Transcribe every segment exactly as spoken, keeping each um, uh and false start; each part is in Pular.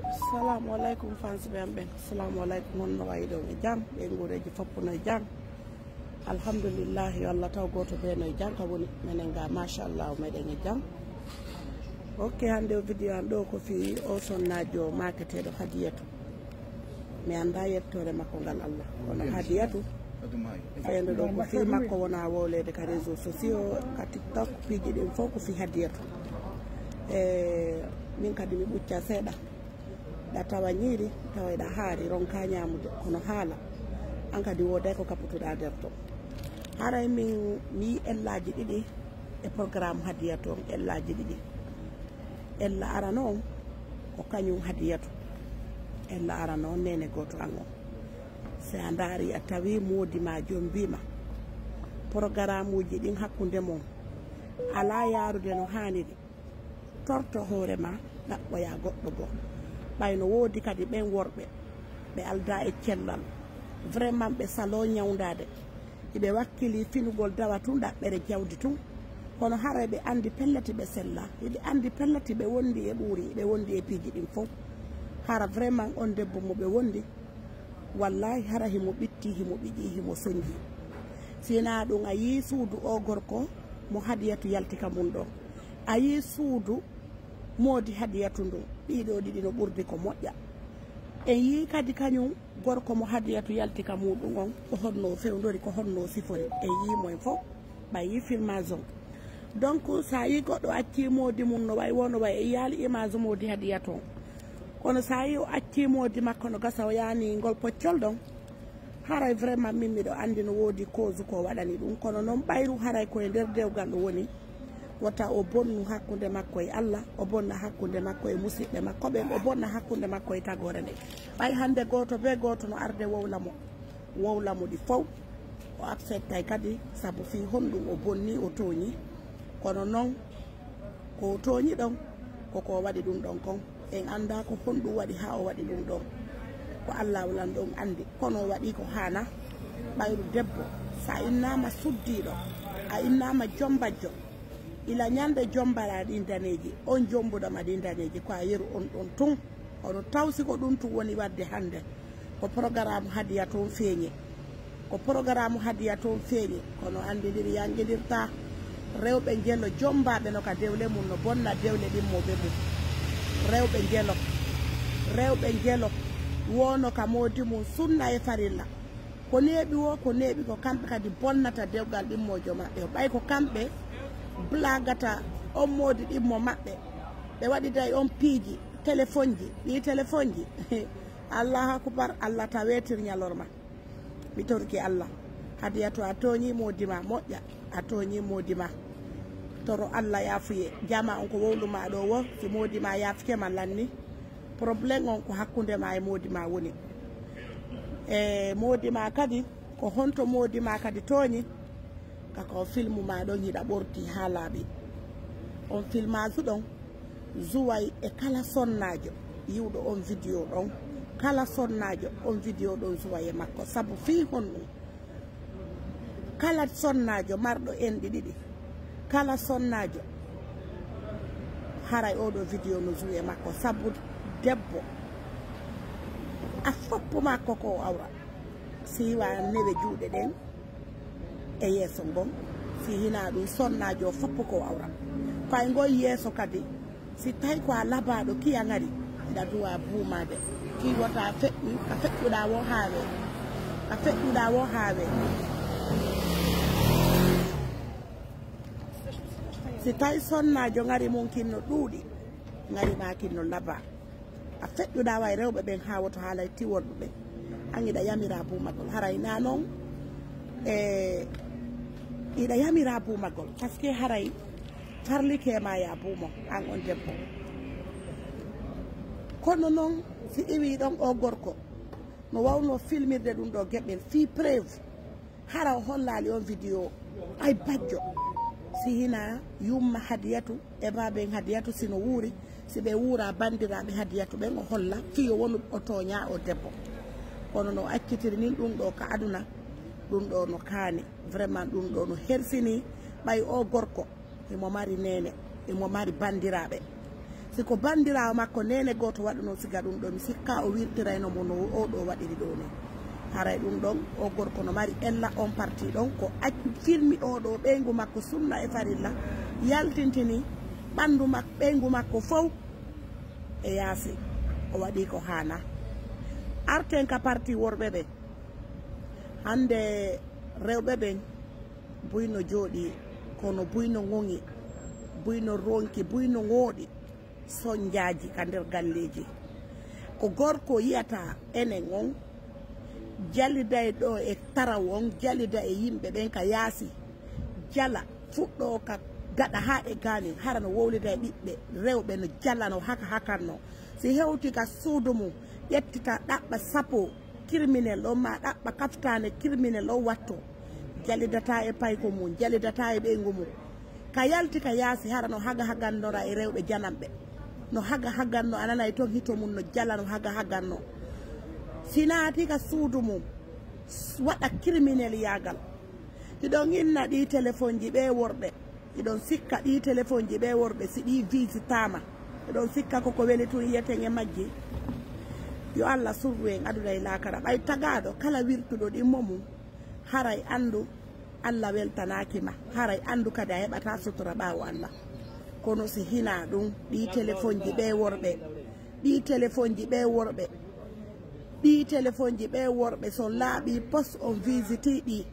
Assalamu alaikum, fans ɓe am ɓen. Assalamu alaikum, honno wayi ɗon e jam? Ɓe ngureji foppu no e jam? Alhamdulillah, yo Allah taw gooto bee no e jam ka woni. Menen ga, machallah, meɗen e jam. Ok, hannde o video an ɗo ko fii o sonnaajo maaketeeɗo Hadiyatu. Mi anndaa yettoore makko ngal Allah. Kono Hadiyatu, fayande ɗo ko fii makko wona wowleede ka réseaux sociaux, ka TikTok, piiji ɗin fof ko fii Hadiyatu. E min kadi mi ɓucca seeɗa. Ɗa tawa ñiiri, tawa eɗa haari, ronka ñaamude, kono haala. An kadi wooday ko kapputuɗa nder ton. Haray min mi yii ellaaji ɗiɗi e programme Hadiyatu on, ellaaji ɗiɗi. Ella arano on ko kañum Hadiyatu. Ella arano on neene gooto an on. Si a ndaari a tawi moodi ma jom mbiima, programme uji ɗin hakkunde mon alaa yaarude no haaniri, torto hoore ma, ɗaɓɓoya goɗɗo goo. Ɓay no woodi kadi ɓen worɓe, ɓe aldaa e cellal. Vraiment ɓe saloo ñawndaade. Hiɓe wakkilii finugol dawa tun ɗaɓɓere jawdi tun. Kono haray ɓe anndi pellati ɓe sellaa. Hiɓe anndi pellati ɓe wondi e ɓuuri, ɓe wondi e piiji ɗin fow. Hara vraiment on debbo mo ɓe wondi, wallaahi hara himo ɓitti, himo ɓiƴi, himo sonji. Si hinaa ɗun a yii suudu o gorko mo Hadiyatu yalti ka mun ɗon. A yii suudu moodi Hadiyatu ndun. Ɗii ɗoo ɗiɗi no ɓurdi ko moƴƴa. En yii kadi kañun gorko mo Hadiyatu yalti ka muuɗun on, ko honno o fewndori, ko honno o sifori. En yii mo en fow, ɓay yii filmage on. Donc, sa yii goɗɗo accii moodi mun no way, wo no way, en yiyaali image moodi Hadiyatu on. Kono sa yii o accii moodi makko no gasa o yaani ngol poccol ɗon, haray vraiment min miɗo anndi no woodi cause ko waɗani ɗun. Kono non ɓayru haray ko e nder dewgal o woni. Wota o bonnu hakkunde makko e Allah, o bonna hakkunde makko e musiɓɓe makko ɓen, o bonna hakkunde makko e tagoore nden. Ɓay hannde gooto bee gooto no arde wowla mo, wowla mo ɗi fow. O acceptay kadi sabu fii honɗun o bonni, o tooñi. Kono non, ko o tooñi ɗon, ko ko o waɗi ɗun ɗon kon. En anndaa ko honɗun waɗi haa o waɗi ɗun ɗon. Ko Allaahu lan ɗon anndi. Kono o waɗi ko haana. Ɓayru debbo, sa innaama suddiiɗo, a innaama jombajjo. Ila ñande jombaɗaa ɗin daneeji, on jombuɗo ma ɗin daneeji, ko a yeru on ɗon tun. Kono taw si ko ɗun tun woni waɗde hannde, ko programme Hadiyatu on feeñi. Ko programme Hadiyatu on feeñi, kono anndi ndiri yanqindirtaa. Rewɓe njelo jombaaɓe no ka dewle mun no bonna dewle ɗimmoɓe mun. Rewɓe njelo, rewɓe njelo woono ka moodi mun sunna e farilla. Ko neeɓi woo, ko neeɓi ko kamɓe kadi bonnata dewgal ɗimmojo maɓɓe. Ɓay ko kamɓe blagata on moodi ɗimmo maɓɓe. Ɓe waɗiday on piiji, telefonji, ɗii telefonji. Allahu akbar, Allah ta weetir ñalorma. Mi torike Allah. Hadiyatu, a tooñii moodi ma, moƴƴa. A tooñii moodi ma. Toro Allah yaafuye. Jama on ko wowlu ma ɗo wo, si moodi ma yaafike ma lanni. Problème on ko hakkunde ma e moodi ma woni. E moodi ma kadi, ko honto moodi ma kadi tooñi? Ka ko filmu ma ɗon hiɗa ɓorti haa laaɓi. On filmaasu ɗon, Zuway e kala sonnaajo yi'uɗo on video ɗon, kala sonnaajo on video ɗon Zuway e makko. Sabu fii honɗun? Kala sonnaajo marɗo enɗi ɗiɗi, kala sonnaajo haray oo ɗoo video no Zuway e makko. Sabu debbo, a foppu makko ko o awra. Si hiwa newe juuɗe ɗen e yeeso ngon, si hinaa ɗun sonnaajo foppu ko o awra. Fay ngon yeeso kadi, si tawi ko a labaaɗo kiya ngari, hiɗa duwa buumaade. Kii wota a feƴƴu, ka feƴƴuɗaa wo haawe. Ka feƴƴuɗaa wo haawe. Si tawi sonnaajo ngari mun kin no ɗuuɗi, ngari maa kin no labaa. A feƴƴuɗaa way rewɓe ɓen haa woto haalay tiworɓe ɓen. An hiɗa yamira buumagol. Haray naa non, e, hiɗa yamira buumagol. Parce que haray farlike ma ya buumo, an on debbo. Kono non, si iwi ɗon o gorko, no wawno filmirde ɗun ɗo geɓel, fii preuve. Hara o hollaali on video. Ay bajjo. Si hinaa yumma Hadiyatu e baaben Hadiyatu si no wuuri, si ɓe wuura bandiraaɓe Hadiyatu ɓen o holla fii yo wonu o tooñaa o debbo. Kono no accitiri nin ɗun ɗo ka aduna, ɗun ɗo no kaani. Vraiment ɗun ɗo no hersini ɓay o gorko. Himo mari neene, himo mari bandiraaɓe. Si ko banndiraawo makko neene gooto waɗunoo siga ɗun ɗon, mi sikkaa o wirtirayno mo no oo ɗoo waɗiri ɗoo nii. Haray ɗun ɗon, oo gorko no mari ella on parti ɗon, ko ac-, filmi oo ɗoo ɓeyngu makko sunna e farilla, yaltintini ɓanndu mak-, ɓeyngu makko fow e yaasi. O waɗii ko haanaa. Arten ka parti worɓe ɓen. Hannde rewɓe ɓen buy no jooɗii, kono buy no ŋoŋi, buy no ronki, buy no ŋooɗi. Sonjaaji ka nder galleeji. Ko gorko yi'ata enen on, jaliday ɗoo e taraw on, jalida e yimɓe ɓen ka yaasi, jala, fuɗɗoo ka gaɗa haa e gaanin, hara no wowlida e ɓiɓɓe rewɓe, no jala, no haka hakanno. Si hewti ka suudu mum, ƴettita ɗaɓɓa sapo, criminel on maa ɗaɓɓa kaftaane criminel on watto. Jalidataa e payko mum, jalidataa e ɓeyngu mum. Ka yalti ka yaasi hara no haga hagannora e rewɓe jananɓe. No haga haganno, a nanay ton hito mum no jala no haga haganno. Si naati ka suudu mum, s-, waɗa criminel yaagal. Hiɗon inna ɗii telefonji ɓee worɓe. Hiɗon sikka ɗii telefonji ɓee worɓe si ɗii visitaama. Hiɗon sikka ko ko weli tun yiyeten e majji. Yo Alla surru en aduna e laakara. Ɓay tagaaɗo kala wirtuɗo ɗimmo mum, haray anndu Alla weltanaaki ma. Haray anndu kadi a heɓataa sutura ɓaawo Alla. Kono si hinaa ɗun, ɗii telefonji ɓee worɓe, ɗii telefonji ɓee worɓe, ɗii telefonji ɓee worɓe, so laaɓii pos on visitii ɗi,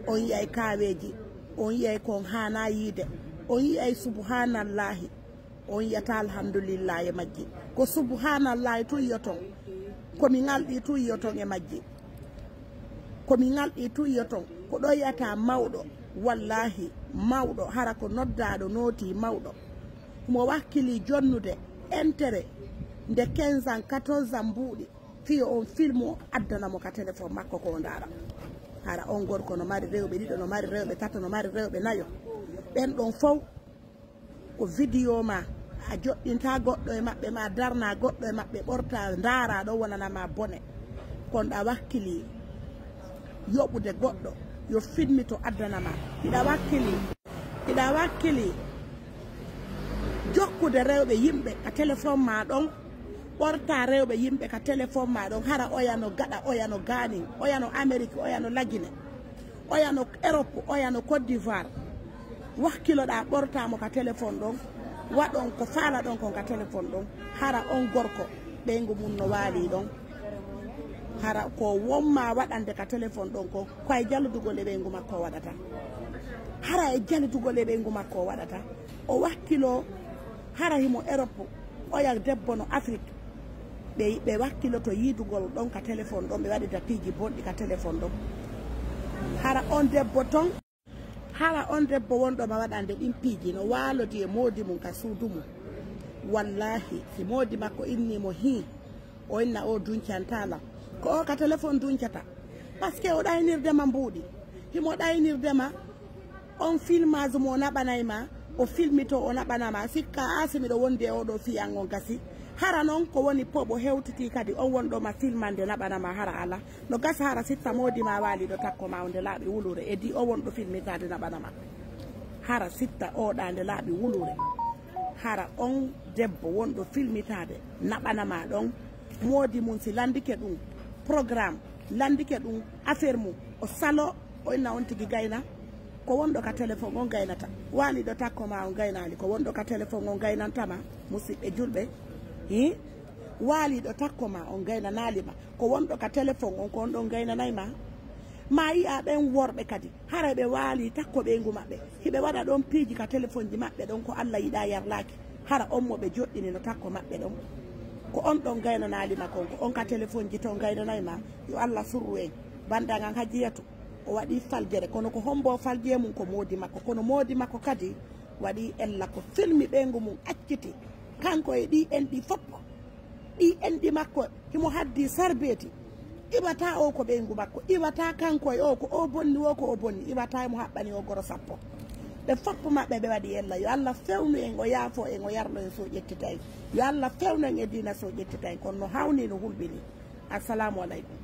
on yi'ay kaaweeji, on yi'ay ko on haanaa yiide, on yi'ay subhaanallaahi, on yi'ata alhamdulillahi e majji. Ko subhaanallaahi tun yi'oton, ko mi ŋalɗii tun yi'oton e majji. Ko mi ŋalɗii tun yi'oton, ko ɗoo yi'ata mawɗo, wallaahi mawɗo, hara ko noddaaɗo nootii mawɗo. Mo wakkilii jonnude intérêt nde quinze ans, quatorze ans mbuuɗi, fii yo on filmu o addana mo ka telefon makko ko o ndaara. Hara on gorko no mari rewɓe ɗiɗo, no mari rewɓe tato, no mari rewɓe nayo. Ɓen ɗon fow ko video ma, a joɗɗinta goɗɗo e maɓɓe, ma darna goɗɗo e maɓɓe, ɓorta, ndaara ɗo wonana ma bone. Kono ɗa wakkili yoɓude goɗɗo, yo filmito addana ma. Hiɗa wakkili, hiɗa wakkili jokkude rewɓe yimɓe ka telefon ma ɗon, ɓorta rewɓe yimɓe ka telefon ma ɗon, hara oya no gaɗa, oya no gaanin, oya no Amerik, oya no Lagine, oya no Erop, oya no Côte d'Ivoire. Wakkiloɗaa ɓorta mo ka telefon ɗon, waɗon ko faalaɗon kon ka telefon ɗon, hara on gorko, ɓeyngu mun no waalii ɗon. Hara ko wonma waɗande ka telefon ɗon kon, ko e jaludugol e ɓeyngu makko o waɗata. Hara e jaludugol e ɓeyngu makko o waɗata. O wakkiloo, hara himo Erop, oya debbo no Afrik. Ɓe, ɓe wakkiloto yiidugol ɗon ka telefon ɗon, ɓe waɗida piiji bonɗi ka telefon ɗon. Hara on debbo ton, hara on debbo wonɗo ma waɗande ɗin piiji, no waalodi e moodi mun ka suudu mun. Wallaahi, si moodi makko innii mo hii, o inna o duncantaa lan. Ko o ka telefon duncata. Parce que o ɗaynirde ma mbuuɗi. Himo ɗaynirde ma, on filmage mo o naɓanay ma, o filmito o naɓana ma. Sikka a si miɗo wondi e oo ɗoo fiyan on gasi. Hara non ko woni poɓo hewtitii kadi on wonɗo ma filmande naɓana ma hara alaa. No gasa hara sitta moodi ma waaliiɗo takko ma on nde laaɓi wulure. E di o wonɗo filmitaade naɓana ma. Hara sitta o ɗa nde laaɓi wulure. Hara on debbo wonɗo filmitaade naɓana ma ɗon. Moodi mun si landike ɗum programme, landike ɗum affaire mum, o salo, o inna on tigi gayna. Ko wonɗo ka telefon on gaynata. Waaliiɗo takko ma on gaynaali. Ko wonɗo ka telefon on gaynanta ma. Musiɓɓe julɓe. Hi? Waaliiɗo takko ma on gaynanaali ma. Ko wonɗo ka telefon on, ko on ɗon gaynanay ma. Ma yi'a ɓen worɓe kadi, haray ɓe waalii takko ɓeyngu maɓɓe. Hiɓe waɗa ɗon piiji ka telefonji maɓɓe ɗon, ko Alla yiɗaa yarlaaki. Hara on mo ɓe joɗɗini no takko maɓɓe ɗon. Ko on ɗon gaynanaali ma kon, ko on ka telefonji ton gaynanay ma. Yo Alla surru en. Bannda ngan Hajiyatu, o waɗii faljere, kono ko hombo faljere mum ko moodi makko. Kono moodi makko kadi waɗii ella ko filmi ɓeyngu mum acciti. Kanko e ɗi enɗi fof. Ɗi enɗi makko, himo haddi sarbeeti. Iwata o ko ɓeyngu makko, iwata kanko e o ko o bonni, o ko o bonni, iwata himo haɓɓani o goro sappo. Ɓe fof maɓɓe ɓe waɗi ella. Yo Alla fewnu en, o yaafo en, o yarno en so ƴettita en. Yo Alla fewnu en e diina so ƴettita en, kono no hawni no hulɓini. Assalamu aleykum.